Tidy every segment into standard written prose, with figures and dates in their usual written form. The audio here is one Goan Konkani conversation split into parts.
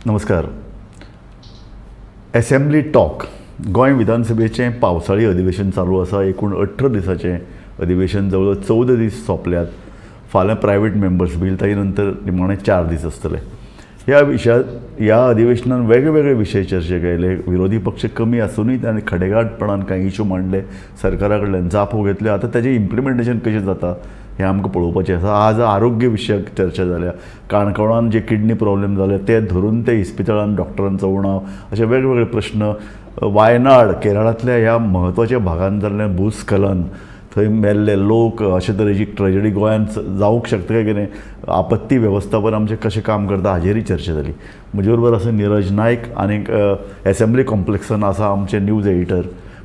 नमस्कार. एसेंब्ली टॉक गोंय विधानसभेचें पावसाळी अधिवेशन चालू आसा. एकूण 18 दिसाचें अधिवेशन जवळ 14 दीस सोंपल्यात. फाल्यां प्रायवेट मेंबर्स बील, ताजे नंतर निमाणे 4 दीस आसतले. ह्या विशया ह्या अधिवेशनान वेगवेगळे विशय चर्चेक आयले. विरोधी पक्ष कमी आसुनूय ताणें खडेगांठपणान कांय इशू मांडले, सरकारा कडल्यान जापो घेतल्यो. आतां ताजें इम्प्लिमेंटेशन कशें जाता हें आमकां पळोवपाचें आसा. आज आरोग्य विशयक चर्चा जाल्या. काणकोणान जे किडनी प्रॉब्लेम जाले ते धरून ते इस्पितळान डॉक्टरांचो उणाव, अशे वेगवेगळे प्रश्न. वायनाड केरळांतल्या ह्या म्हत्वाच्या भागान जाल्लें भूस्खलन, थंय मेल्ले लोक, अशे तरेची ट्रेजडी गोंयांत जावंक शकता काय कितें, आपत्ती वेवस्थापन आमचें कशें काम करता हाजेरय चर्चा जाली. म्हजे बरोबर आसा निरज नायक आनी एसेंब्ली कॉम्प्लेक्सान आसा आमचे न्यूज एडिटर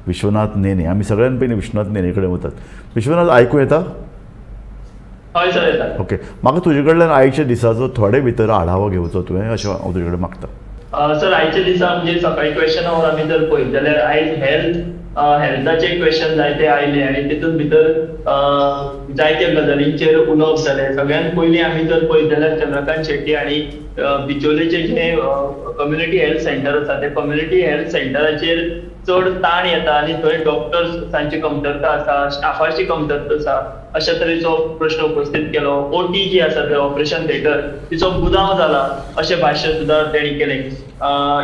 विश्वनाथ नेने. आमी सगळ्यान पयलीं विश्वनाथ नेने कडेन वतात. विश्वनाथ, आयकूं येता? हय सर, येता. ओके, म्हाका तुजे कडल्यान आयच्या दिसाचो थोडे भितर आढावो घेवचो तुवें अशें हांव तुजे कडेन मागता. सर, आयच्या दिसा म्हणजे सकाळी क्वेश्चन our आमी जर पळयत जाल्यार आयज हेल्थाचे क्वेश्चन जायते आयले आनी तितून भितर जायत्या गजालींचेर उलोवप जालें. सगळ्यात पयलीं आमी जर पळयत जाल्यार चंद्रकांत शेट्टी हांणी बिचोलेचें जें कम्युनिटी हेल्थ सेंटर आसा त्या कम्युनिटी हेल्थ सेंटराचेर चड ताण येता आनी थंय डॉक्टर्सांची कमतरता आसा, स्टाफाची कमतरता आसा अशा तरेचो प्रश्न उपस्थित केलो. ओटी जी आसा थंय ऑपरेशन थिएटर तिचो गुदांव जाला अशें भाश्य सुद्दां तेणी केलें.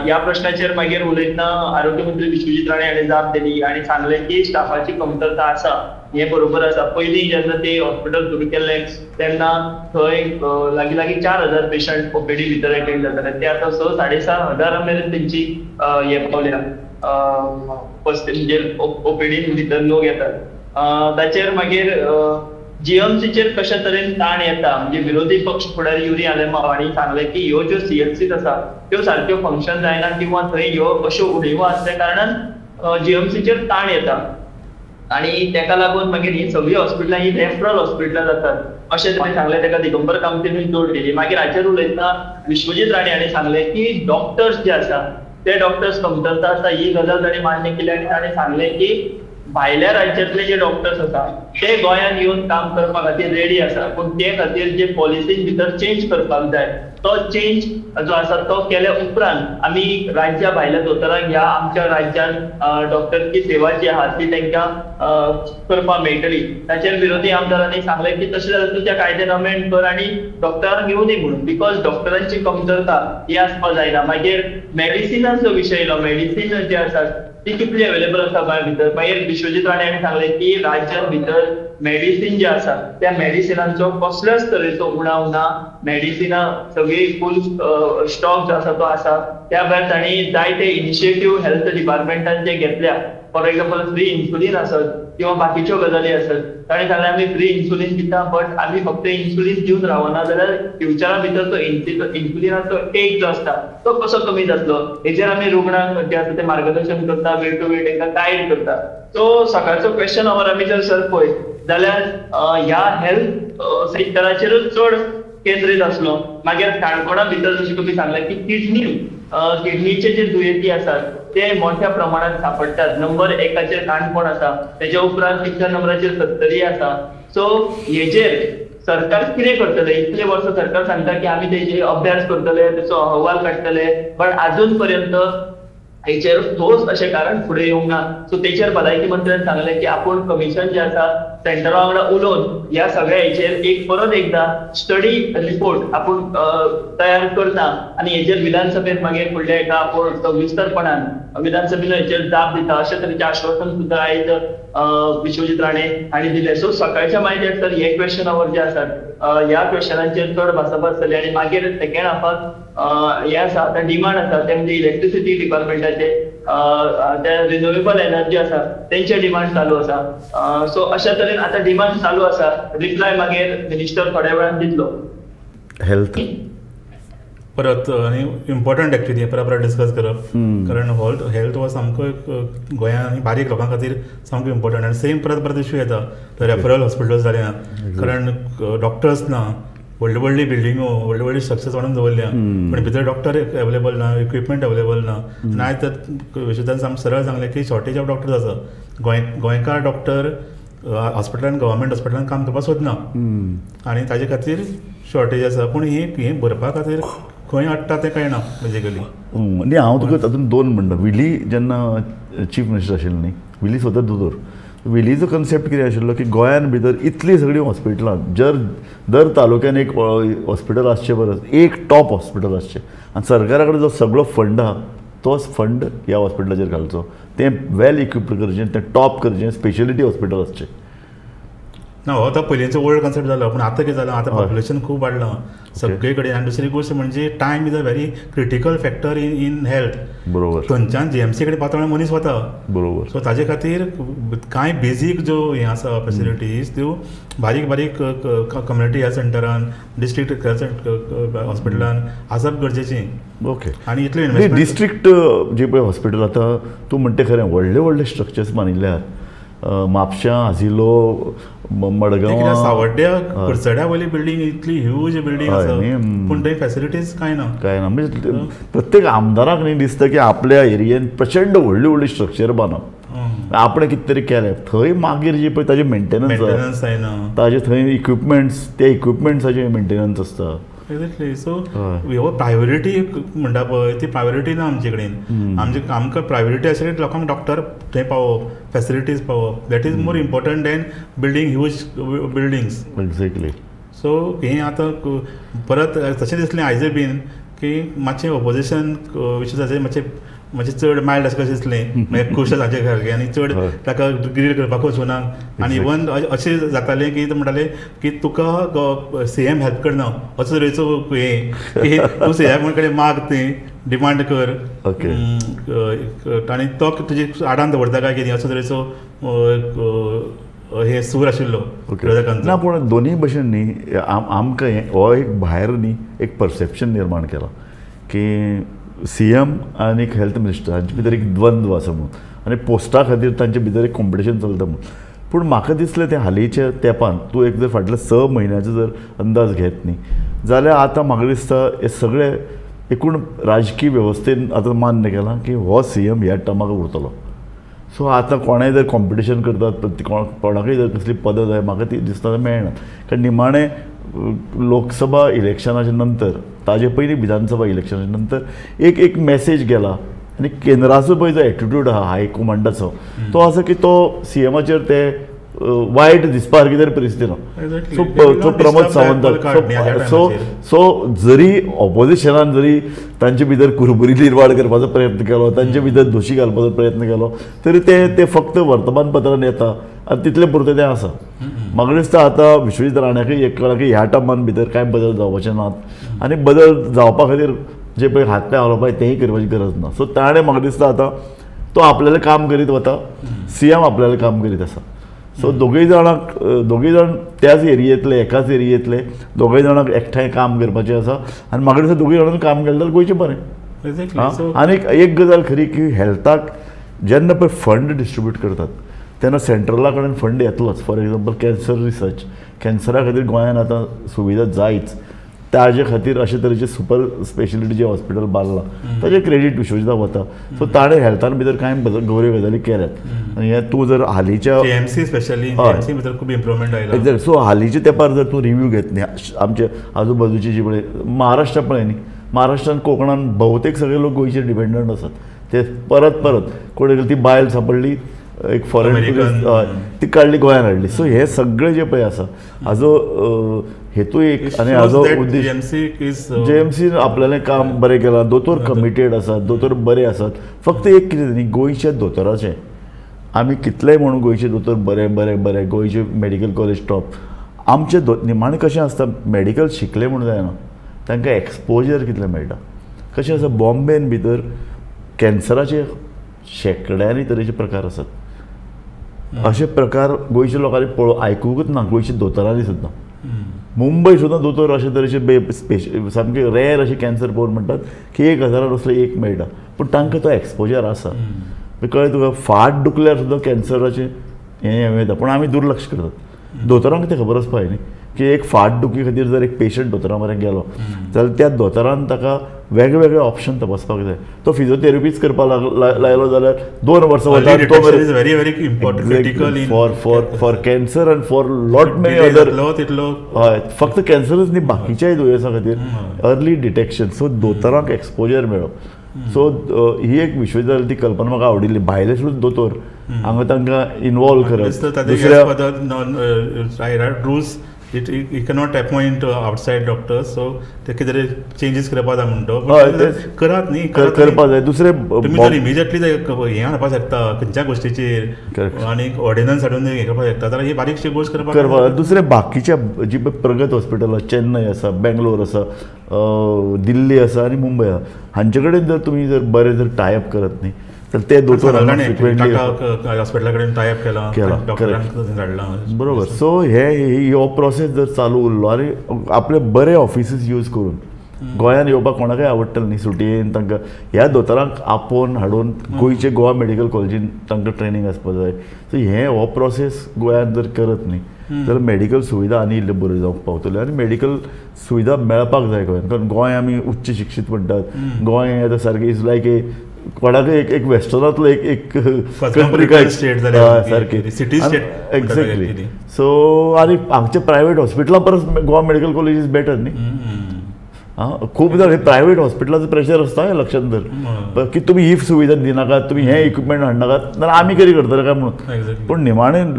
ह्या प्रश्नाचेर मागीर उलयतना आरोग्य मंत्री विश्वजीत राणे हांणी जाप दिली आनी सांगलें की स्टाफाची कमतरता आसा हें बरोबर आसा. पयलीं जेन्ना ते हॉस्पिटल सुरू केल्लें तेन्ना थंय लागीं लागीं 4000 पेशंट ओपीडी भितर अटेंड जाताले, ते आतां 6,000 7,500 मेरेन तेंची हें पावल्या म्हणजे ओपीडीन भितर लोक येतात. ताचेर मागीर जीएमसीचेर कशा तरेन ताण येता म्हणजे विरोधी पक्ष फुडारी युरी आलेमाव हांणी सांगलें की ह्यो ज्यो सीएचसी आसा त्यो सारक्यो फंक्शन जायना किंवा थंय ह्यो अश्यो उणीवो आसल्या कारणान जीएमसीचेर ताण येता आनी तेका लागून मागीर ही सगळीं हॉस्पिटलां ही रेफरल हॉस्पिटलां जातात अशें ताणें सांगलें. तेका दिगंबर कामतीनूय जोड दिली. मागीर हाचेर उलयतना विश्वजीत राणे हांणी सांगलें की डॉक्टर्स जे आसा ते डॉक्टर्स कमतरता आसा ही गजाल ताणें मान्य केली आनी ताणें सांगलें की भायल्या राज्यांतले जे डॉक्टर्स आसा ते गोंयांत येवन काम करपा खातीर रेडी आसा, पूण ते खातीर जे पॉलिसीन भितर चेंज करपाक जाय तो चेंज जो आसा तो केल्या उपरांत आमी राज्या भायल्या दोतोरांक ह्या आमच्या राज्यांत डॉक्टरची सेवा जी आहा ती तांकां करपाक मेळटली. ताचेर विरोधी आमदारांनी सांगलें की तशें जाल्यार तुज्या कायद्यान अमेंड कर आनी डॉक्टरांक येवनी म्हणून, because डॉक्टरांची कमतरता ही आसपाक जायना. मागीर मेडिसिनाचो विशय येयलो, मेडिसीन जे आसा ती कितली अवेलेबल आसा गोंया भितर. मागीर विश्वजीत राणे हांणी सांगलें की राज्यांत भितर मेडिसीन जे आसा त्या मेडिसिनांचो कसल्याच तरेचो उणाव ना, मेडिसिनां सगळी फूल स्टॉक जो आसा तो आसा. त्या भायर तांणी जायते इनिशिएटीव हेल्थ डिपार्टमेंटान जे घेतल्या, फॉर एक्झाम्पल फ्री इन्सुलीन आसत किंवा बाकीच्यो गजाली आसत, ताणें सांगलें आमी फ्री इन्सुलीन दिता बट आमी फक्त इन्सुलीन दिवन रावना जाल्यार फ्युचरा भितर तो इन्सुलिनाचो टेक जो आसता तो कसो कमी जातलो हेजेर आमी रुग्णांक जे आसा ते मार्गदर्शन करता, वेळ टू वेळ तांकां गायड करता. सो सकाळचो क्वेश्चन our आमी जर सर पळयत जाल्यार ह्या हेल्थ सेक्टराचेरूच चड केंद्रीत आसलो. मागीर काणकोणा भितर जशें तुमी सांगलें की किडनीचे जे दुयेंती आसात ते मोठ्या प्रमाणात सापडटात. नंबर 1 काणकोण आसा, तेच्या उपरांत 3 नंबराचेर सत्तरी आसा. सो हेजेर सरकार कितें करतले? इतले वर्सां सरकार सांगता की आमी तेजेर अभ्यास करतले, तेचो अहवाल काडटले, बट आजून पर्यंत हेचेर ठोस अशें कारण फुडें येवंक ना. सो तेचेर भलायकी मंत्र्यान सांगलें की आपूण कमिशन जें आसा सेंटरा वांगडा उलोवन ह्या सगळ्या हेचेर एक परत एकदां स्टडी रिपोर्ट आपूण तयार करता आनी हेचेर विधानसभेत मागीर फुडल्या एका आपूण सविस्तरपणान विधानसभेन हेचेर जाप दिता अशे तरेचें आश्वासन सुद्दां आयज विश्वजीत राणे हांणी दिलें. सो सकाळच्या मायदेर तर हे क्वेश्चन our जे आसात ह्या क्वेश्चनांचेर चड भासाभास जाली आनी मागीर सेकेंड हाफाक हे आसा आतां डिमांड आसा ते म्हणजे इलेक्ट्रिसिटी डिपार्टमेंटाचे ते रिन्युएबल एनर्जी आसा तेंचे डिमांड चालू आसा. सो अशा तरेन आतां डिमांड चालू आसा, रिप्लाय मागीर मिनिस्टर थोड्या वेळान दितलो. हेल्थ परत आनी इम्पॉर्टंट एक्चुली परत परत डिस्कस करप, कारण हेल्थ हो सामको गोंयांत आनी बारीक लोकां खातीर सामको इम्पॉर्टंट. आनी सेम परत परत इश्यू येता, रेफरल हॉस्पिटल्स जालें ना कारण डॉक्टर्स ना, व्हडली व्हडली बिल्डिंगो व्हडली व्हडली स्ट्रक्चर्स बांदून दवरल्या पण भितर डॉक्टर अवेलेबल ना, इक्विपमेंट अवेलेबल ना. आनी आयज तर विश्वदान सामकें सरळ सांगलें की शॉर्टेज ऑफ डॉक्टर्स आसा. गोंयकार डॉक्टर हॉस्पिटलान गव्हर्मेंट हॉस्पिटलान काम करपाक सोदना आनी ताजे खातीर शॉर्टेज आसा. पूण ही भरपा खातीर खंय अडटा तें कळना बेजिकली. न्ही हांव तुका तातूंत दोन म्हणटा. विली जेन्ना चीफ मिनिस्टर आशिल्लो न्ही, विली स्वता दोतोर, विलीचो कन्सेप्ट कितें आशिल्लो की गोंयान भितर इतलीं सगळीं हॉस्पिटलां, जर दर तालुक्यान एक हॉस्पिटल आसचें परस एक टॉप हॉस्पिटल आसचें आनी सरकारा कडेन जो सगळो फंड आहा तोच फंड ह्या हॉस्पिटलाचेर घालचो, तें वेल इक्विप्ड करचें, तें टॉप करचें, स्पेशलिटी हॉस्पिटल आसचें. ना हो तो पयलींचो ओल्ड कन्सेप्ट जालो, पूण आतां कितें जालां, आतां पॉप्युलेशन खूब वाडलां सगळे कडेन. आनी दुसरी गोश्ट म्हणजे time is a very critical factor in health. बरोबर. थंयच्यान जीएमसी कडेन पातळ मनीस वता. बरोबर. सो ताजे खातीर कांय बेजीक ज्यो हें आसा फेसिलिटीज त्यो बारीक बारीक कम्युनिटी हेल्थ सेंटरान, डिस्ट्रिक्ट हेल्थ हॉस्पिटलान आसप गरजेचें. ओके. आनी इतलें इन्वेस्टमेंट डिस्ट्रिक्ट जे पळय हॉस्पिटल आतां तूं म्हणटा खरें, व्हडले व्हडले स्ट्रक्चर्स बांदिल्ले आहात, म्हापशां, आजिलो, मडगांव, सावड्ड्या कुडचड्या वयली बिल्डींग इतली ह्यूज बिल्डींग आसा, पूण थंय फेसिलिटीज कांय ना. कांय ना म्हणजे प्रत्येक आमदाराक न्ही दिसता की आपल्या एरियेन प्रचंड व्हडली व्हडली स्ट्रक्चर बांदप, आपणें कितें तरी केलें थंय मागीर जे पळय ताजें मेंटेनन्स जायना, ताजे थंय इक्विपमेंट्स, ते इक्विपमेंट्साचें मेंटेनन्स आसता. एक्झॅक्टली. सो हो प्रायोरिटी म्हणटा पळय ती प्रायोरिटी ना आमचे कडेन. आमचे आमकां प्रायोरिटी आशिल्ली लोकांक डॉक्टर थंय पावोवप, facilities पावोवप, that is more important than building huge buildings. Exactly. So हें आतां परत तशें दिसलें आयजय बीन की मातशें ओपोजिशन विशय मातशें मातशें चड मायल्ड आसा कशें दिसलें, मागीर खूश ताचे सारकें आनी चड ताका ग्रील करपाक वचूना. आनी इवन अशें जातालें की म्हणटाले की तुका सीएम हेल्प करना, असो तरेचो हें की तूं सीएम कडेन माग, तें डिमांड कर आनी तो तुजी आडान दवरता काय कितें, असो तरेचो हे सूर आशिल्लो विरोधकांचो. ना पूण दोनूय भशेन न्ही आमकां हें हो एक भायर न्ही एक परसेप्शन निर्माण केलां की सी एम आनी हेल्थ मिनिस्टर हांचे भितर एक द्वंद्व आसा म्हणून, आनी पोस्टा खातीर तांचे भितर एक कॉम्पिटिशन चलता म्हणून. पूण म्हाका दिसलें तें हालींच्या तेंपान तूं एक जर फाटल्या 6 म्हयन्याचो जर अंदाज घेत न्ही जाल्यार आतां म्हाका दिसता हे सगळे एकूण राजकीय वेवस्थेन आतां मान्य केलां की हो सी एम ह्या टर्माक उरतलो. सो आतां कोणाय जर कॉम्पिटिशन करतात, कोणाकय जर कसली पदां जाय, म्हाका ती दिसता मेळना. कारण निमाणें लोकसभा इलेक्शनाच्या नंतर, ताजे पयलीं विधानसभा इलेक्शनाच्या नंतर एक एक मॅसेज गेला आनी केंद्राचो पळय जो एटिट्यूड आहा हायकमांडाचो तो आसा की तो सी एमाचेर ते वायट दिसपा सारकी तरी परिस्थिती ना. सो तो प्रमोद सावंत सो सो जरी ऑपोजिशनान जरी तांचे भितर कुरबुरी निर्माण करपाचो प्रयत्न केलो, तांचे भितर दोशी घालपाचो प्रयत्न केलो, तरी ते ते फक्त वर्तमानपत्रान येता आनी तितलें पुरतें तें आसा. म्हाका दिसता आतां विश्वजीत राण्याकय एक कळ्ळां की ह्या टर्मान भितर कांय बदल जावपाचे नात आनी बदल जावपा खातीर जे पळय हात पांय हालोवपाक तेंय करपाची गरज ना. सो ताणें म्हाका दिसता आतां तो आपल्यालें काम करीत वता, सी एम आपल्यालें काम करीत आसा. सो दोगूय जाणांक, दोगूय जाण त्याच एरियेंतले, एकाच एरियेंतले, दोगूय जाणांक एकठांय काम करपाचें आसा आनी म्हाका दिसता दोगूय जाणांनी काम केलें जाल्यार गोंयचें बरें. आनी एक गजाल खरी की हेल्थाक जेन्ना पळय फंड डिस्ट्रिब्यूट करतात तेन्ना सेंट्रला कडेन फंड येतलोच. फॉर एग्जाम्पल कॅन्सर रिसर्च, कॅन्सरा खातीर गोंयांत आतां सुविधा जायच, ताजे खातीर अशे तरेचे सुपर स्पेशलिटी जे हॉस्पिटल बांदलां ताजें क्रेडीट विश्वजिताक वता. सो ताणें हेल्थान भितर कांय बऱ्यो गजाली केल्यात. आनी हें तूं जर हालींच्या जीएमसी स्पेशली जीएमसी भितर खूब इम्प्रुवमेंट आयला. एक्झॅक्ट. सो हालींच्या तेंपार जर तूं रिव्यू घेत न्ही आमचे आजूबाजूची जी पळय महाराष्ट्रा पळय न्ही, महाराष्ट्रान कोंकणान भोवतेक सगळे लोक गोंयचेर डिपेंडंट आसात. ते परत परत कोण ती बायल सांपडली एक फॉरेन टुरिस्ट, ती काडली गोंयांत हाडली. सो हे सगळे जे पळय आसा हाजो हेतू एक आनी हाजो उद्देश जीएमसी आपल्यालें काम बरें केलां, दोतोर कमिटेड आसात, दोतोर बरे आसात. फक्त एक कितें न्ही, गोंयच्या दोतोराचें आमी कितलेय म्हणून गोंयचे दोतोर बरे बरे बरे, गोंयचे मेडिकल कॉलेज टॉप, आमचे निमाणें कशें आसता मेडिकल शिकले म्हणून जायना, तांकां एक्सपोजर कितलें मेळटा. कशें आसा बॉम्बेन भितर कॅन्सराचे शेंकड्यांनी तरेचे प्रकार आसात. अशे प्रकार गोंयच्या लोकांनी पळोव आयकुंकूच ना, गोंयच्या दोतोरांनी सुद्दां. मुंबय सुद्दां दोतोर अशे तरेचे सामके रेर अशे कॅन्सर पळोवन म्हणटात की 1000 असले एक मेळटा, पूण तांकां तो एक्सपोजर आसा. कळ्ळें तुका, फाट दुखल्यार सुद्दां कॅन्सराचें हें येता, पूण आमी दुर्लक्ष करतात. दोतोरांक तें खबर आसपा जाय न्ही की एक फाट दुखी खातीर जर एक पेशंट दोतोरा मेरेन गेलो जाल्यार त्या दोतोरान ताका वेगवेगळे ऑप्शन तपासपाक जाय. तो फिजियोथेरपीच करपाक लायलो जाल्यार 2 वर्सां वता. Very very important for for for cancer and for lot many other. हय, फक्त कॅन्सरच न्ही, बाकीच्याय दुयेंसां खातीर अर्ली डिटेक्शन. सो दोतोरांक एक्सपोजर मेळप. सो ही एक विश्वविद्यालय ती कल्पना म्हाका आवडिल्ली. भायले सुद्दां दोतोर हांगा तांकां इनवॉल्व करप. दुसऱ्या rules you cannot appoint outside doctors, so ते कितें चेंजीस करपा जाय म्हणटो करात न्ही, करपा जाय. दुसरें तुमी जर इमिजिएटली हें हाडपाक शकता खंयच्या गोश्टीचेर आनी ऑर्डिनन्स हाडून हें करपाक शकता जाल्यार ही बारीकशी गोश्ट करपाक. दुसरें बाकीच्या जी प्रगत हॉस्पिटलां चेन्नय आसा, बेंगलोर आसा, दिल्ली आसा आनी मुंबय आसा, हांचे कडेन जर तुमी जर बरें जर टायप करत न्ही तर ते दोतोर हॉस्पिटला कडेन टायप केला, डॉक्टरांक बरोबर. सो हे हो प्रोसेस जर चालू उरलो आनी आपले बरे ऑफिसीस यूज करून गोंयांत येवपाक कोणाकय आवडटलें न्ही सुटयेन तांकां ह्या दोतोरांक आपोवन हाडून गोंयचे गोवा मेडिकल कॉलेजीन तांकां ट्रेनींग आसपाक जाय. सो हे हो प्रोसेस गोंयांत जर करत न्ही जाल्यार मेडिकल सुविधा आनी इल्ल्यो बऱ्यो जावंक पावतल्यो आनी मेडिकल सुविधा मेळपाक जाय गोंयांत. कारण गोंय आमी उच्च शिक्षीत म्हणटात, गोंय आतां सारकें is like ए कोणाकय एक एक वेस्टर्नांतलो एक एक कंट्री सारकें एक्झॅक्टली. सो आनी हांगचे प्रायवेट हॉस्पिटलां परस Goa medical college is better न्ही. आं, खूब जाण प्रायवेट हॉस्पिटलाचो प्रेशर आसता हें लक्षांत धर की तुमी ही सुविधा दिनाकात, तुमी हें इक्विपमेंट हाडनाकात नाल्यार आमी कितें करतले काय म्हणून. पूण निमाणें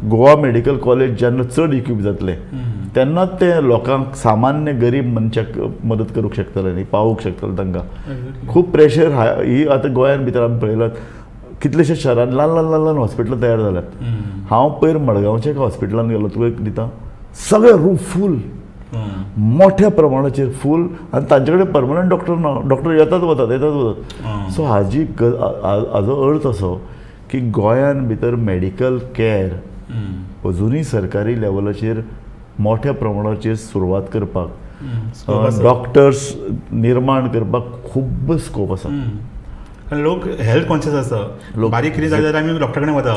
गोवा मेडिकल कॉलेज जेन्ना चड इक्वीप जातलें तेन्नाच ते लोकांक सामान्य गरीब मनशाक मदत करूंक शकतले न्ही, पावोवंक शकतले तांकां. खूब प्रेशर ही आतां गोंयांत भितर आमी पळयलात कितलेशे शहरान ल्हान ल्हान ल्हान ल्हान हॉस्पिटलां तयार जाल्यात. हांव पयर मडगांवच्या एका हॉस्पिटलान गेलो, तुका एक दिता, सगळे रूम फूल, मोठ्या प्रमाणाचेर फूल, आनी तांचे कडेन परमनंट डॉक्टर ना, डॉक्टर येतात वतात येतात वतात. सो हाजी हाजो अर्थ असो की गोंयांत भितर मेडिकल कॅर अजुनूय सरकारी लेवलाचेर मोठ्या प्रमाणाचेर सुरवात करपाक, डॉक्टर्स निर्माण करपाक खूब स्कोप आसा. कारण लोक हेल्थ कॉन्शियस आसा, बारीक कितें जालें जाल्यार आमी डॉक्टरा कडेन वता,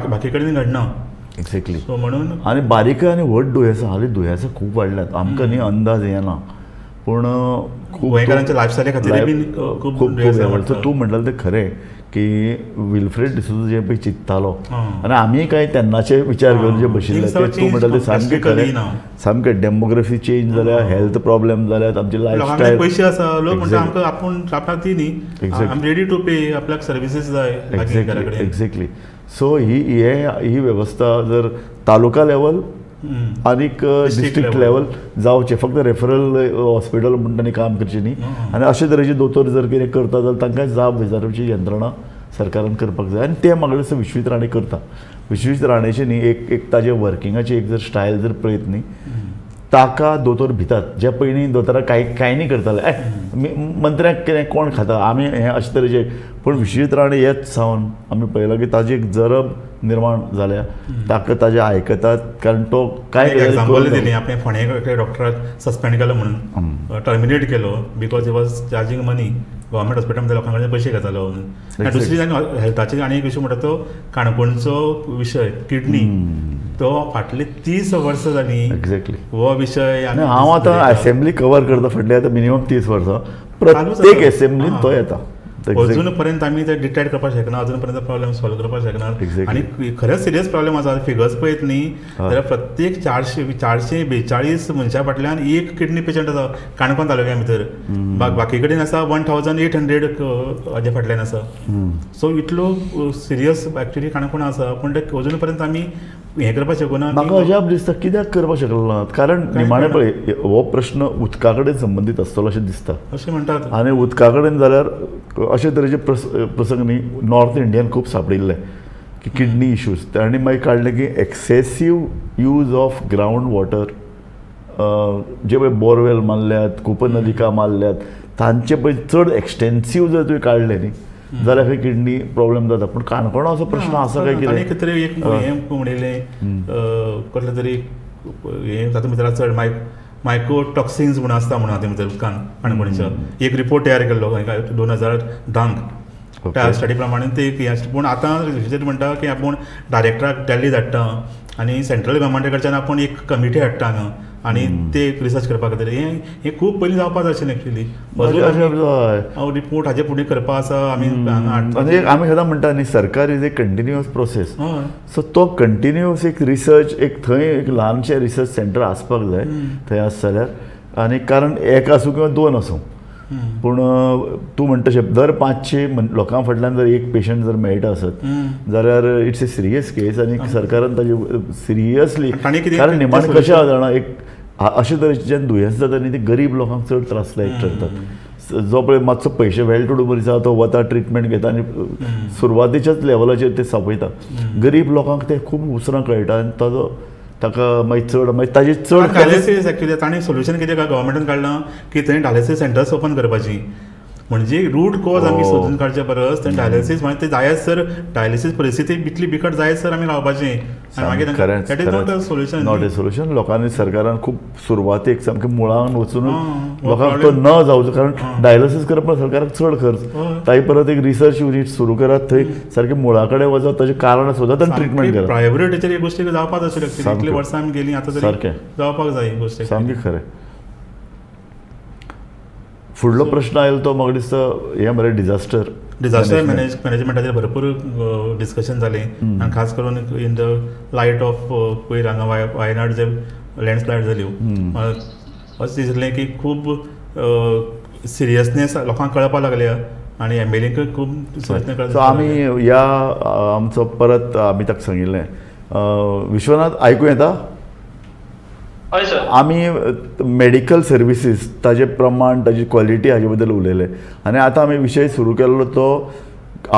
बाकी कडेन घडना. एक्झॅक्टली. सो म्हणून आनी बारीक आनी व्हड दुयेंसां हालीं दुयेंसां खूब वाडल्यात, आमकां न्ही अंदाज येना, पूण खूब गोंयकारांच्या लायफस्टायली खातीर बीन खूब खूब. तूं म्हणटालें तें खरें की विल्फ्रेड डिसोजा जें पळय चिंत्तालो आनी आमी कांय तेन्नाचे विचार करून जे बशिल्ले ते तूं म्हणटालें तें सामकें खरें. सामकें डेमोग्राफी चेंज जाल्या, हेल्थ प्रॉब्लेम जाल्यात, आमची लायफस्टायल. पयशे आसा, लोक म्हणटा आमकां आपूण आपणाक ती न्ही, I am ready to pay, आपल्याक सर्विसीस जाय. Exactly exactly. सो ही ही वेवस्था जर तालुका लेवल आनीक डिस्ट्रिक्ट लेवल जावचें, फक्त रेफरल हॉस्पिटल म्हूण तांणी काम करचें न्ही. आनी अशे तरेचे दोतोर जर कितें करता जाल्यार तांकां जाब विचारपाची यंत्रणा सरकारान करपाक जाय. आनी तें म्हाका दिसता विश्वजीत राणे करता. विश्वजीत राणेचें न्ही एक एक ताजें वर्किंगाची एक जर स्टायल जर पळयत न्ही, ताका दोतोर भितात. जे पयलीं दोतोरां कांय कांय न्ही करताले, मंत्र्याक कितें कोण खाता आमी हें अशे तरेचे. पूण विश्वजीत राणे येत सावन आमी पळयलां की ताजी एक जरब निर्माण जाल्या, ताका ताजें आयकतात, कारण तो कांय एग्जाम्पल दिली आपणे फोंड्या डॉक्टराक सस्पेंड केलो म्हणून, टर्मिनेट केलो because he was charging money, government हॉस्पिटलांत लोकां कडेन पयशे घेतालो म्हणून. आनी दुसरी आनी हेल्थाचेर आनी एक इशू म्हणटा तो काणकोणचो विशय किडनी, तो फाटले 30 वर्सां जालीं. एक्झॅक्टली हो विशय हांव आतां असेंब्ली कवर करता फाटले आतां मिनिमम 30 वर्सां, प्रत्येक असेंब्लीन तो येता. अजून पर्यंत आमी ते डिटेक्ट करपाक शकना, अजून पर्यंत प्रॉब्लेम सॉल्व करपाक शकना. आनी खरेंच सिरियस प्रॉब्लेम आसा. फिगर्स पळयत न्ही जाल्यार प्रत्येक 442 मनशां फाटल्यान एक किडनी पेशंट आसा काणकोण तालुक्या भितर, बाकी कडेन आसा 1800 हाजे फाटल्यान आसा. सो इतलो सिरियस एक्चुअली काणकोण आसा, पूण ते अजून पर्यंत आमी हें करपाक शकना. म्हाका अजाप दिसता कित्याक करपाक शकलो ना, कारण निमाणें पळय हो प्रश्न उदका कडेन संबंदीत आसतलो अशें दिसता, अशें म्हणटात. आनी उदका कडेन जाल्यार अशे तरेचे प्रसंग न्ही नॉर्थ इंडियन खूब सांपडिल्ले की किडनी इश्यूज. तांणी मागीर काडलें की excessive use of ground water, जे पळय बोरवेल मारल्यात, कूपनलिका मारल्यात, तांचे पळय चड एक्सटेन्सीव जर तुवें काडलें न्ही जाल्यार खंय किडनी प्रॉब्लेम जाता. पूण काणकोणा असो प्रश्न आसा काय कितें? कितें तरी एक हें म्हणिल्लें कसलें तरी हें तातूंत भितर चड मायक्रो टॉक्सिन्स म्हूण आसता म्हणून हातूंत भितर उदकान काणकोणच्या एक रिपोर्ट तयार केल्लो 2010 त्या स्टडी प्रमाणे ते एक हें. पूण आतां रिसर्च म्हणटा की आपूण डायरेक्टराक दिल्ली धाडटा आनी सेंट्रल गव्हर्मेंटा कडच्यान आपूण एक कमिटी हाडटा हांगा आनी ते एक रिसर्च करपा खातीर हें खूब पयलीं जावपाक जाय आशिल्लें एक्चुअली. रिपोर्ट हाजे फुडें करपा आसा आमी आनी आमी सदां म्हणटा न्ही सरकार is a continuous process. So तो कंटिन्युअस एक रिसर्च एक थंय एक ल्हानशें रिसर्च सेंटर आसपाक जाय थंय आसा जाल्यार. आनी कारण एक आसूं किंवा दोन आसूं पूण तूं म्हणटा तशें दर 500 लोकां फाटल्यान जर एक पेशंट जर मेळटा आसत जाल्यार it's a serious case. आनी सरकारान ताजे सिरियसली कारण निमाणें कशें आसा जाणा एक अशे तरेचें दुयेंस जाता न्ही ते गरीब लोकांक चड त्रासदायक ठरतात. जो पळय मातसो पयशे वेल टू do मनीस आसा तो वता ट्रिटमेंट घेता आनी सुरवातेच्याच लेवलाचेर ते सोंपयता. गरीब लोकांक ते खूब उसरां कळटा आनी ताजो ताका मागीर चड मागीर ताजे चड डायलिसीस एक्चुअली तांणी सोल्युशन कितें गव्हर्मेंटान काडलां की थंय डायलिसीस सेंटर्स ओपन करपाची. म्हणजे रूट कॉज आमी सोदून काडचे परस थंय डायलिसीस मागीर ते जायत सर डायलिसीस परिस्थिती इतली बिकट जायत सर आमी रावपाची. मागीर that is not a solution. Not a solution. लोकांनी सरकारान खूब सुरवातेक सामकें मुळान वचून लोकांक तो न जावचो कारण डायलिसीस करप सरकाराक चड खर्च. ताजे परत एक रिसर्च युनीट सुरू करात थंय सारकें मुळा कडेन वचत ताजें कारण सोदात आनी ट्रिटमेंट करात. प्रायोरिटीचेर ही गोश्टी जावपाक जाय आशिल्ली. इतलीं वर्सां आमी गेलीं आतां तरी जावपाक जाय ही गोश्ट. सामकें खरें. फुडलो प्रश्न आयलो तो म्हाका दिसता हें मरे डिजास्टर डिजास्टर मॅनेजमेंटाचेर भरपूर डिस्कशन जालें आनी खास करून इन the light of पयर हांगा वायनाड जे लँडस्लायड जाल्यो अशें दिसलें की खूब सिरियसनेस लोकांक कळपाक लागल्या आनी एम एल एंकूय खूब सिरियसनेस कळपाक. सो आमी ह्या आमचो परत आमी ताका सांगिल्लें विश्वनाथ आयकूं येता? आमी मेडिकल सर्विसीस ताजे प्रमाण ताजी क्वॉलिटी हाजे बद्दल उलयले आनी आतां आमी विशय सुरू केल्लो तो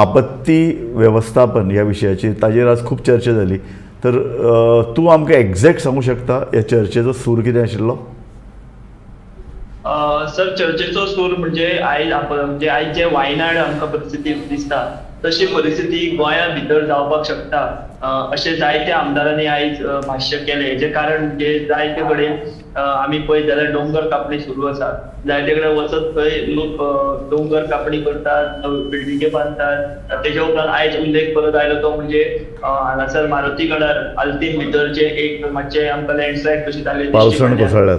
आपत्ती वेवस्थापन ह्या विशयाचेर ताजेर आज खूब चर्चा जाली. तर तूं आमकां एग्जॅक्ट सांगूं शकता ह्या चर्चेचो सूर कितें आशिल्लो? सर चर्चेचो सूर म्हणजे आयज म्हणजे आयज जे वायनाड आमकां परिस्थिती दिसता तशी परिस्थिती गोंया भितर जावपाक शकता अशें जायत्या आमदारांनी आयज भाश्य केलें. हेजें कारण म्हणजे जायते कडेन आमी पळयत जाल्यार डोंगर कापणी सुरू आसा. जायते कडेन वचत थंय लोक डोंगर कापणी करतात, बिल्डिंगे बांदतात. तेज्या उपरांत आयज उल्लेख परत आयलो तो म्हणजे हांगासर मारुती गडार आल्तीन भितर जे एक मातशें आमकां लँडस्लायड कशी जाली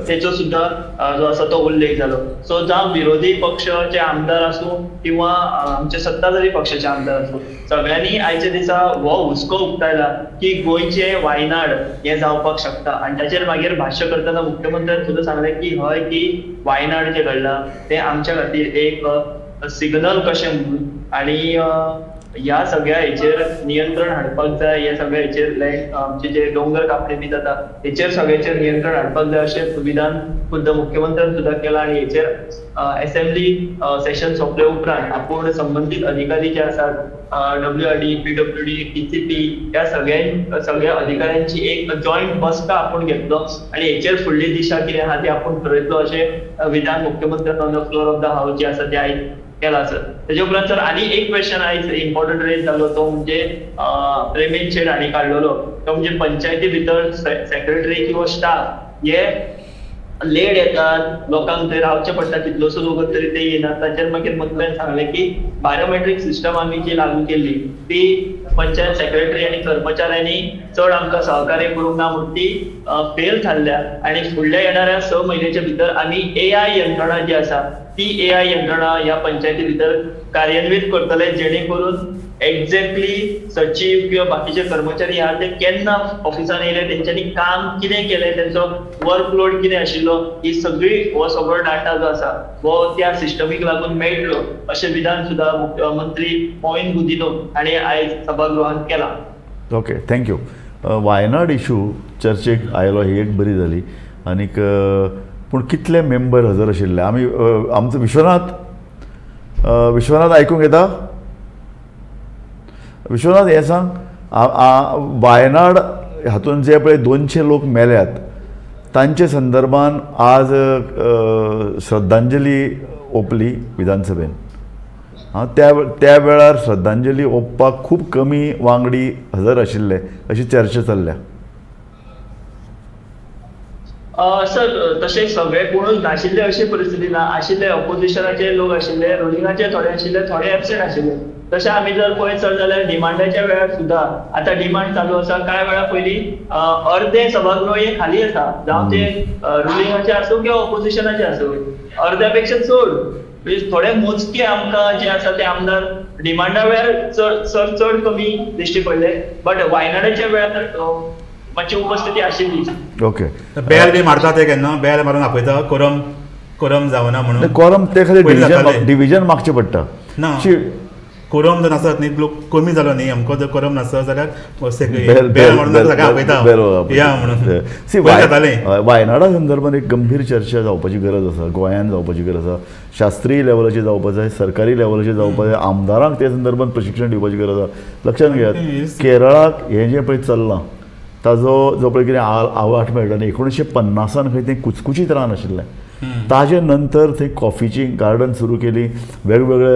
तेचो सुद्दां जो आसा तो उल्लेख जालो. सो जावं विरोधी पक्षाचे आमदार आसूं किंवा आमचे सत्ताधारी पक्षाचे आमदार आसूं सगळ्यांनी आयच्या दिसा हो हुस्को उक्तायला की गोंयचें वायनाड हें जावपाक शकता. आनी ताचेर मागीर भाश्य करतना मुख्यमंत्र्यान सुद्दां सांगलें की हय की वायनाड जें घडलां तें आमच्या खातीर एक सिग्नल कशें म्हणून आनी ह्या सगळ्या हेचेर नियंत्रण हाडपाक जाय. ह्या सगळ्या हेचेर लँड आमचे जे डोंगर कापणी बी जाता हेचेर सगळ्याचेर नियंत्रण हाडपाक जाय अशें विधान खुद्द मुख्यमंत्र्यान सुद्दां केलां. आनी हेचेर एसेंब्ली सेशन सोंपले उपरांत आपूण संबंदीत अधिकारी जे आसात WRD, PWD, TCP ह्या सगळ्या अधिकाऱ्यांची एक जॉयंट बसका आपूण घेतलो आनी हेचेर फुडली दिशा कितें आहा ती आपूण ठरयतलो अशें विधान मुख्यमंत्र्यान on the floor of the house जे आसा तें आयज केला सर. तेजे उपरांत सर आनी एक क्वेश्चन आयज इम्पॉर्टंट रेज जालो तो म्हणजे प्रेमेन शेट हांणी काडलेलो तो म्हणजे पंचायती भितर सेक्रेटरी किंवा स्टाफ हे लेट येतात, लोकांक थंय रावचें पडटा तितलोसो वगत तरी ते येना. ताचेर मागीर मंत्र्यान सांगलें की बायोमेट्रीक सिस्टम आमी जी लागू केल्ली ती पंचायत सेक्रेटरी आनी कर्मचाऱ्यांनी चड आमकां सहकार्य करूंक ना म्हूण ती फेल थारल्या आनी फुडल्या येणाऱ्या 6 म्हयन्याच्या भितर आमी AI यंत्रणा जी आसा ती AI यंत्रणा ह्या पंचायती भितर कार्यान्वीत करतले जेणे करून एक्झॅक्टली सचीव किंवा बाकीचे कर्मचारी आहा ते केन्ना ऑफिसान येयले, तेंच्यांनी काम कितें केलें, तेंचो वर्कलोड कितें आशिल्लो, ही सगळी हो सगळो डाटा जो आसा हो त्या सिस्टमीक लागून मेळटलो अशें विधान सुद्दां मुख्यमंत्री मॉवीन गुदिन्हो हांणी आयज सभागृहांत केलां. Okay, thank you. Wayanad issue चर्चेक आयलो ही एक बरी जाली. आनीक पूण कितले मेंबर हजर आशिल्ले आमी आमचो विश्वनाथ विश्वनाथ आयकूंक येता? विश्वनाथ हें सांग, वायनाड हातून जे पळय 200 लोक मेल्यात तांचे संदर्भान आज श्रद्धांजली ओंपली विधानसभेन. हां, त्या वेळार श्रद्धांजली ओंपपाक खूब कमी वांगडी हजर आशिल्ले अशी चर्चा चल्ल्या. सर तशें सगळे कोणूच नाशिल्ले अशी परिस्थिती ना, आशिल्ले ऑपोजिशनाचे लोक आशिल्ले, रुलिंगाचे थोडे आशिल्ले, थोडे एबसेंट आशिल्ले. तशें आमी जर पळयत सर जाल्यार डिमांडाच्या वेळार सुद्दां आतां डिमांड चालू आसा, कांय वेळा पयलीं अर्दे सभागृह हे खाली आसा, जावं ते रुलिंगाचे आसूं किंवा ऑपोजिशनाचे आसूं, अर्द्या पेक्षा चड म्हणजे थोडे मोजके आमकां जे आसा ते आमदार डिमांडा वेळार चड सर चड कमी दिश्टी पडले, बट वायनाडाच्या वेळार मातशी उपस्थिती आशिल्ली. ओके, बेल बी मारता ते केन्ना बेल मारून आपयता कोरम कोरम जावना म्हणून? कोरम ते खातीर डिविजन मागचें पडटा ना, कोरम जर नासत न्ही लोक कमी जालो न्ही, आमकां जर कोरम नासत जाल्यार बेल मारून सगळें आपयता या म्हणून. वायनाडा संदर्भात एक गंभीर चर्चा जावपाची गरज आसा, गोंयांत जावपाची गरज आसा, शास्त्रीय लेवलाचेर जावपाक जाय, सरकारी लेवलाचेर जावपाक जाय, आमदारांक ते संदर्भात प्रशिक्षण दिवपाची गरज आसा. लक्षांत घेयात, केरळाक हें जें पळय चल्लां ताजो जो पळय कितें आवाठ मेळटा न्ही, 1950 खंय तें कुचकुचीत रान आशिल्लें, ताजे नंतर थंय कॉफीची गार्डन सुरू केली, वेगवेगळे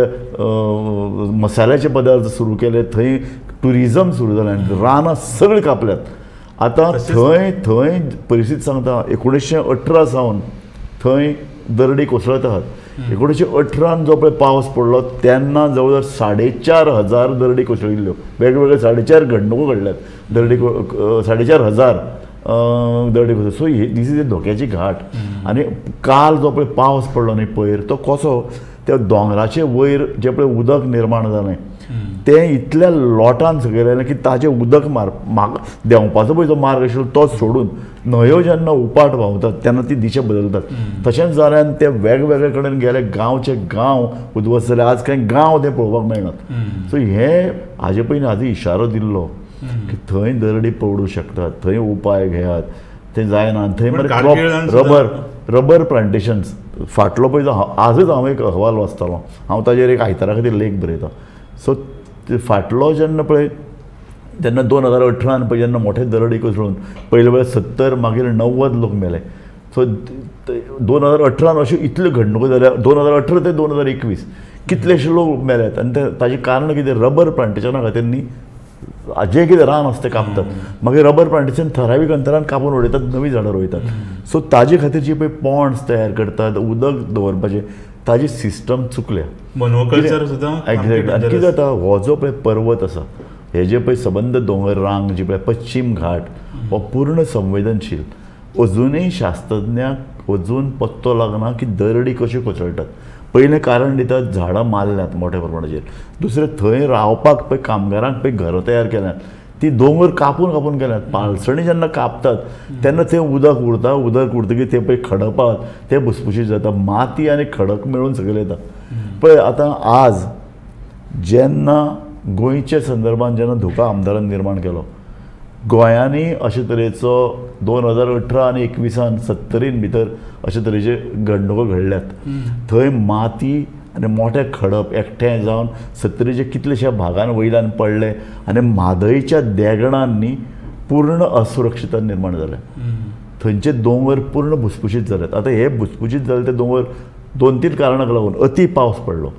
मसाल्याचे पदार्थ सुरू केले, थंय ट्युरिजम सुरू जालें आनी रानां सगळीं कापल्यात. आतां थंय थंय परिस्थिती सांगता, 1918 सावन थंय दरडी कोसळत आहात. 1918 जो पळय पावस पडलो तेन्ना जवळ जवळ 4,500 दरडी कोसळिल्ल्यो, वेगवेगळे 4.5 घडणुको घडल्यात, दरडी 4,500 दरडी कोसळ. So he these is a धोक्याची घाट. आनी काल जो पळय पावस पडलो न्ही पयर, तो कसो त्या दोंगराचे वयर जें पळय उदक निर्माण जालें तें इतल्या लोटान सकयल आयलें की ताजें उदक मार देंवपाचो पळय जो मार्ग आशिल्लो तो सोडून न्हंयो जेन्ना उपाट व्हांवतात तेन्ना ती दिशा बदलतात. तशेंच जालें आनी ते वेगवेगळे कडेन गेले, गांवचे गांव उद्ध्वस्त जाले, आज कांय गांव ते पळोवपाक मेळनात. सो हें हाजे पयलीं हाजो इशारो दिल्लो की थंय दरडी पडूं शकतात, थंय उपाय घेयात, तें जायना. थंय मरे रबर प्लांटेशन्स फाटलो पळय जो आजच हांव एक अहवाल वाचतालो, हांव ताजेर एक आयतारा खातीर लेख बरयतां. सो फाटलो जेन्ना पळय जेन्ना 2018 पळय जेन्ना मोठे दरडी कोसळून पयले वेळार 70 मागीर 90 लोक मेले. सो 2018 अश्यो इतल्यो घडणुको जाल्या, 2018 ते 2021 कितलेशे लोक मेल्यात. आनी ते ताजें कारण कितें, रबर प्लांटेशना खातीर न्ही जें कितें रान आसा तें कापतात, मागीर रबर प्लांटेशन थरावीक अंतरान कापून उडयतात, नवीं झाडां रोयतात. सो ताजे खातीर जी पळय पॉन्ड्स तयार करतात उदक दवरपाचें, ताजी सिस्टम चुकल्या. मोनोकल्चर सुद्दां एक्झॅक्ट. आनी कितें जाता, हो जो पळय पर्वत आसा, हे जे पळय सबंद दोंगर रांग जी पळय पश्चीम घाट हो पूर्ण संवेदनशील, अजुनूय शास्त्रज्ञांक अजून पत्तो लागना की दरडी कश्यो कोसळटात. पयलें कारण दितात झाडां मारल्यात मोठ्या प्रमाणाचेर, दुसरें थंय रावपाक पळय कामगारांक पळय घरां तयार केल्यात ती दोंगर कापून कापून केल्यात. पालसणी जेन्ना कापतात तेन्ना थंय उदक उरता, उदक उरतकीर तें पळय खडपात तें भुसभुशीत जाता, माती आनी खडक मेळून सकयल येता. पळय आतां आज जेन्ना गोंयच्या संदर्भात जेन्ना धोका आमदारान निर्माण केलो, गोंयांनी अशे तरेचो 2018 आनी 21 सत्तरीन भितर अशे तरेचे घडणुको घडल्यात. थंय माती आनी मोठे खडप एकठांय जावन सत्तरीचे कितलेश्या भागान वयल्यान पडले आनी म्हादयच्या देगणांनी पूर्ण असुरक्षितता निर्माण जाल्या. थंयचे दोंगर पूर्ण भुसभुशीत जाल्यात. आतां हे भुसभुशीत जाले ते दोंगर 2-3 कारणांक लागून, अती पावस पडलो,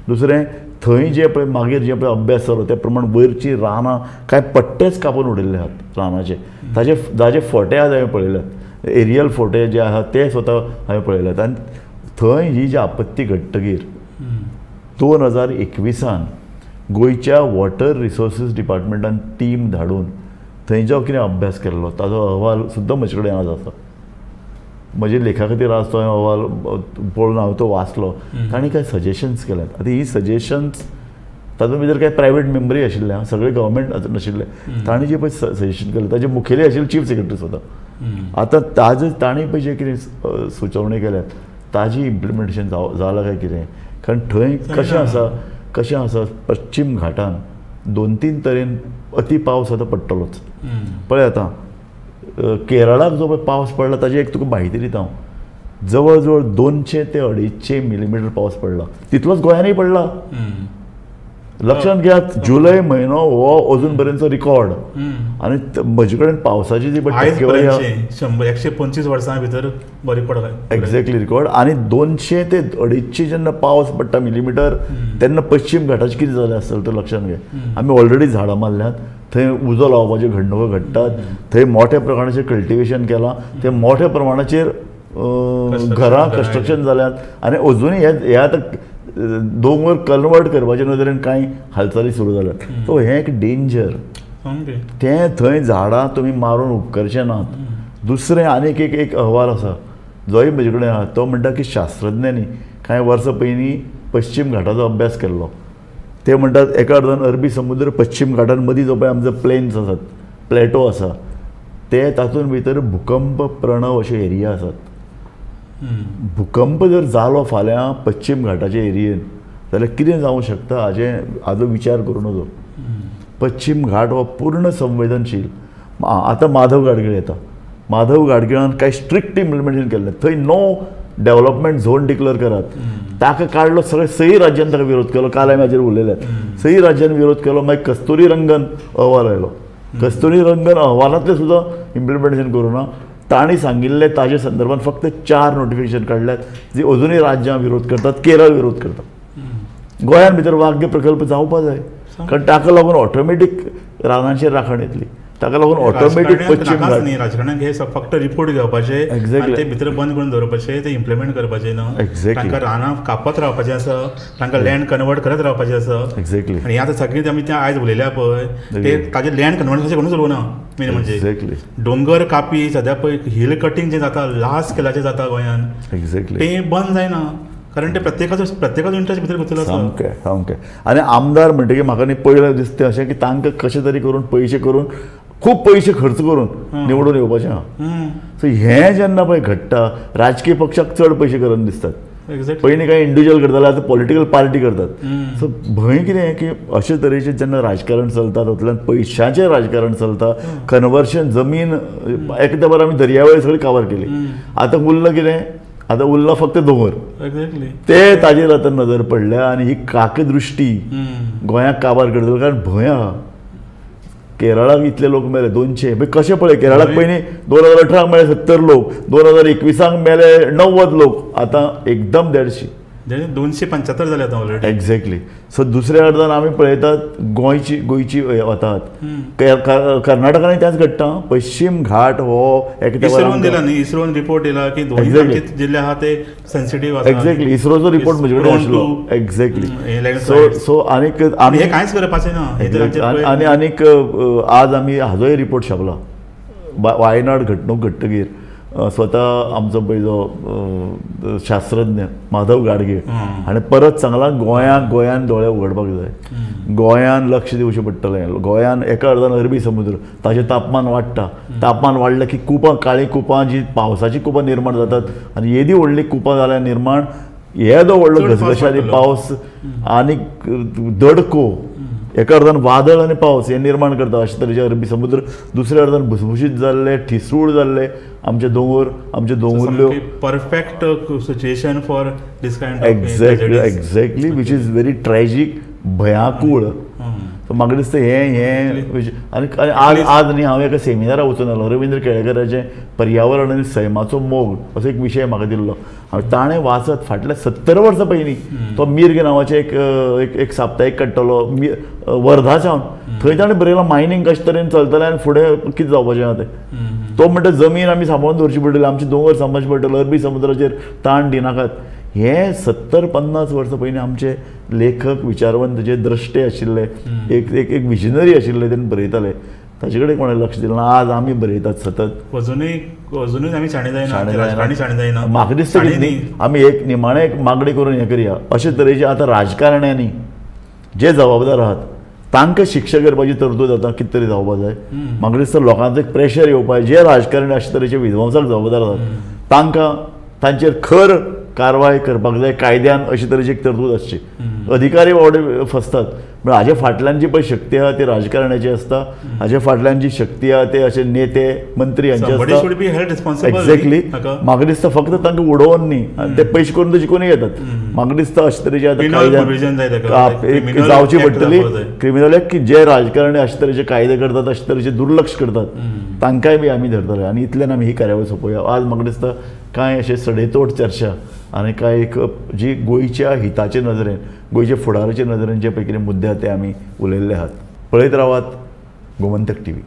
दुसरें थंय जे पळय मागीर जे पळय अभ्यास जालो ते प्रमाण वयरचीं रानां कांय पट्टेच कापून उडयल्ले आहात रानाचे, ताजे ताजे फोटे आज हांवें पळयल्यात, एरियल फोटे जे आहात ते स्वता हांवें पळयल्यात. आनी थंय ही जी आपत्ती घडटकीर 2021 गोंयच्या वॉटर रिसोर्सीस डिपार्टमेंटान टीम धाडून थंय जो कितें अभ्यास केल्लो ताजो अहवाल सुद्दां म्हजे कडेन आज आसा. म्हजे लेखा खातीर आज तो अहवाल पळोवन हांवें तो वाचलो. तांणी कांय सजेशन्स केल्यात. आतां ही सजेशन्स तातूंत भितर कांय प्रायवेट मेंबरूय आशिल्ले, सगळे गव्हर्मेंट नाशिल्ले. तांणी जे पळय सजेशन केलें ताजे मुखेली आशिल्ले चीफ सेक्रेटरी स्वता. आतां ताजे तांणी पळय जे कितें सुचोवणी केल्यात ताजी इम्प्लिमेंटेशन जालां काय कितें, कारण थंय कशें आसा, कशें आसा पश्चीम घाटान 2-3 तरेन अती पावस आतां पडटलोच. पळय आतां केरळाक जो पळय पावस पडला ताजी एक तुका म्हायती दिता हांव, जवळ जवळ 200 ते 250 मिलीमिटर पावस पडला, तितलोच गोंयांनीय पडला. लक्षांत घेयात, जुलय म्हयनो हो अजून पर्यंतचो रिकॉर्ड. आनी म्हजे कडेन पावसाची जी टक्केवारी 125 वर्सां भितर रिकॉर्ड, एक्झॅक्टली रिकॉर्ड. आनी 200 ते 250 जेन्ना पावस पडटा मिलीमिटर तेन्ना पश्चीम घाटाचें कितें जालें आसतलें तें लक्षांत घे. आमी ऑलरेडी झाडां मारल्यात, थंय उजो लावपाच्यो घडणुको घडटात, थंय मोठ्या प्रमाणाचेर कल्टिवेशन केलां, थंय मोठ्या प्रमाणाचेर घरां कन्स्ट्रक्शन जाल्यात. आनी अजुनूय हे आतां दोंगर कन्वर्ट करपाचे नदरेन कांय हालचाली सुरू जाल्यात. सो हें एक डेंजर. तें थंय झाडां तुमी मारून उपकारचे नात. दुसरें आनीक एक एक अहवाल आसा जोय म्हजे कडेन आहा, तो म्हणटा की शास्त्रज्ञांनी कांय वर्सां पयलीं पश्चीम घाटाचो अभ्यास केल्लो. ते म्हणटात एका अर्दान अरबी समुद्र पश्चीम घाटान मदीं जो पळय आमचो प्लेन्स आसात, प्लेटो आसा, ते तातूंत भितर भुकंप प्रणव अशे एरिया आसात. भुकंप जर जालो फाल्यां पश्चीम घाटाच्या एरियेन जाल्यार कितें जावंक शकता हाजें हाजो विचार करूं नजो. पश्चीम घाट हो पूर्ण संवेदनशील. आतां माधव गाडगीळ येता, माधव गाडगिळान कांय स्ट्रिक्ट इम्प्लिमेंटेशन केल्लें. थंय नो डेव्हलपमेंट झोन डिक्लेअर करात, ताका काडलो सगळे सई राज्यान ताका विरोध केलो. काल आमी हाजेर उलयले, सई राज्यान विरोध केलो. मागीर कस्तुरी रंगन अहवाल आयलो, कस्तुरी रंगन अहवालांतलें सुद्दां इम्प्लिमेंटेशन करूं ना. तांणी सांगिल्लें ताजे संदर्भात फक्त 4 नोटिफिकेशन काडल्यात जी अजुनूय राज्यां विरोध करतात. केरळ विरोध करता. गोंयांत भितर वाघ्य प्रकल्प जावपा जाय, कारण ताका लागून ऑटोमॅटीक रानांचेर राखण येतली. ताका लागून ऑटोमॅटीक पश्चीम घाट राजकारण्यांक हे फक्त रिपोर्ट घेवपाचे, ते भितर बंद करून दवरपाचे, ते इम्प्लिमेंट करपाचे ना. एक्झॅक्टली तांकां रानां कापत रावपाचें आसा, तांकां लँड कन्वर्ट करत रावपाचें आसा. एक्झॅक्टली. आनी आतां सगळीं आमी ते आयज उलयल्या पळय ते ताजें लँड कन्वर्ट कशें कोणूच उलोवना. मेन म्हणजे एक्झॅक्टली दोंगर कापी सद्या पळय हिल कटींग जें जाता लार्ज स्केलाचें जाता गोंयांत, एक्झॅक्टली तें बंद जायना, कारण ते प्रत्येकाचो इंट्रस्ट भितर घुसलो आसा. सामकें सामकें. आनी आमदार म्हणटकीर म्हाका न्ही पयलें दिसता अशें की तांकां कशें तरी करून पयशे करून खूब पयशे खर्च करून निवडून येवपाचें आहा. सो हें जेन्ना पळय घडटा, राजकीय पक्षाक चड पयशे करून दिसतात. पयलीं कांय इंडिविज्युअल करताले, आतां पॉलिटिकल पार्टी करतात. सो भंय कितें की अशे तरेचें जेन्ना राजकारण चलता तातूंतल्यान पयशांचें राजकारण चलता, कन्वर्शन जमीन एकदा बरें आमी दर्यावेळ सगळी काबार केली, आतां उरलां कितें, आतां उरला फक्त दोंगर. ते ताजेर आतां नदर पडल्या आनी ही काकदृश्टी गोंयाक काबार करतलो, कारण भंय आहा. केरळाक इतले लोक मेले 200, कशें पळय केरळाक पयलीं 2018 मेले 70 लोक, 2021 मेले 90 लोक, आतां एकदम 150, 275 जाले आतां ऑलरेडी. एक्झॅक्टली. सो दुसऱ्या अर्दान आमी पळयतात गोंयची वतात, कर्नाटकांनी त्याच घडटा. पश्चीम घाट हो इस्रोन दिला न्ही, इस्रोन रिपोर्ट दिला की दोन जिल्ले आहा ते सेन्सिटीव आसा. एक्झॅक्टली, इस्रोचो रिपोर्ट म्हजे कडेन आशिल्लो. एक्झॅक्टली. सो सो आनीक आमी कांयच करपाचें ना. आनी आनीक आज आमी हाजोय रिपोर्ट छापला, वायनाड घडणूक घडटकीर स्वता आमचो पळय जो शास्त्रज्ञ माधव गाडगीळ हाणें परत सांगलां गोंयान दोळे उगडपाक जाय, गोंयान लक्ष दिवचें पडटलें. गोंयान एका अर्दान अरबी समुद्र, ताजें तापमान वाडटा, तापमान वाडलें की कुपां, काळीं कुपां जी पावसाचीं कुपां निर्माण जातात आनी येदी व्हडलीं कुपां जाल्यार निर्माण येदो व्हडलो घसघशांनी पावस आनी दडको, एका अर्दान वादळ आनी पावस हे निर्माण करता अशे तरेचे अरबी समुद्र, दुसऱ्या अर्दान भुसभुशीत जाल्ले, ठिसूळ जाल्ले आमचे दोंगर, आमचे दोंगुल्ल्यो. Perfect situation for this kind of. Exactly exactly, which is very tragic, भयांकूळ. सो म्हाका दिसता हें हें आनी आज आज न्ही हांव एका सेमिनाराक वचून आयलो, रविंद्र केळेकराचें पर्यावरण आनी सैमाचो मोग असो एक विशय म्हाका दिल्लो. हांवें ताणें वाचत फाटल्या 70 वर्सां पयलीं तो मिर्ग नांवाचें एक एक साप्ताहीक काडटलो वर्धाच्यान, थंय ताणें बरयलां मायनींग कशें तरेन चलतलें आनी फुडें कितें जावपाचें आहा तें. तो म्हणटा जमीन आमी सांबाळून दवरची पडटली, आमचे दोंगर सांबाळचे पडटले, अरबी समुद्राचेर ताण दिनाकात. हे 70-50 वर्सां पयलीं आमचे लेखक विचारवंत जे द्रश्टे आशिल्ले, एक एक एक विजनरी आशिल्ले, तेणी बरयताले, ताचे कडेन कोणें लक्ष दिलें ना. आज आमी बरयतात सतत, अजुनूय आमी शाणे जायना. म्हाका दिसता की आमी एक निमाणें एक मागणी करून हें करया, अशे तरेचे आतां राजकारण्यांनी जे जबाबदार आहात तांकां शिक्षा करपाची तरतूद आतां कितें तरी जावपा जाय. म्हाका दिसता लोकांचो एक प्रेशर येवपा जाय, जे राजकारणी अशे तरेचे विध्वंसाक जबाबदार आसात तांकां तांचेर खर कारवाय करपाक जाय कायद्यान, अशे तरेची एक तरतूद आसची. अधिकारी बावडे फसतात, पूण हाजे फाटल्यान जी पळय शक्ती आहा ती राजकारणाची आसता, हाजे फाटल्यान जी शक्ती आहा ते अशे नेते मंत्री हांचे आसता. एक्झॅक्टली, म्हाका दिसता फक्त तांकां उडोवन न्ही, आनी ते पयशे करून ते शिकूनय येतात. म्हाका दिसता अशे तरेची आतां कायद्यान जावची पडटली क्रिमिनल एक्ट, की जे राजकारणी अशे तरेचे कायदे करतात, अशे तरेचे दुर्लक्ष करतात, तांकांय बी आमी धरतले. आनी इतल्यान आमी ही कार्यावळ सोंपोवया. आज म्हाका दिसता कांय अशे सडेतोड चर्चा आनी कांय एक जी गोंयच्या हिताचे नदरेन, गोंयच्या फुडाराचे नदरेन जे पळय कितें मुद्दे आहा ते आमी उलयल्ले आहात. पळयत रावात गोमंतक टीव्ही.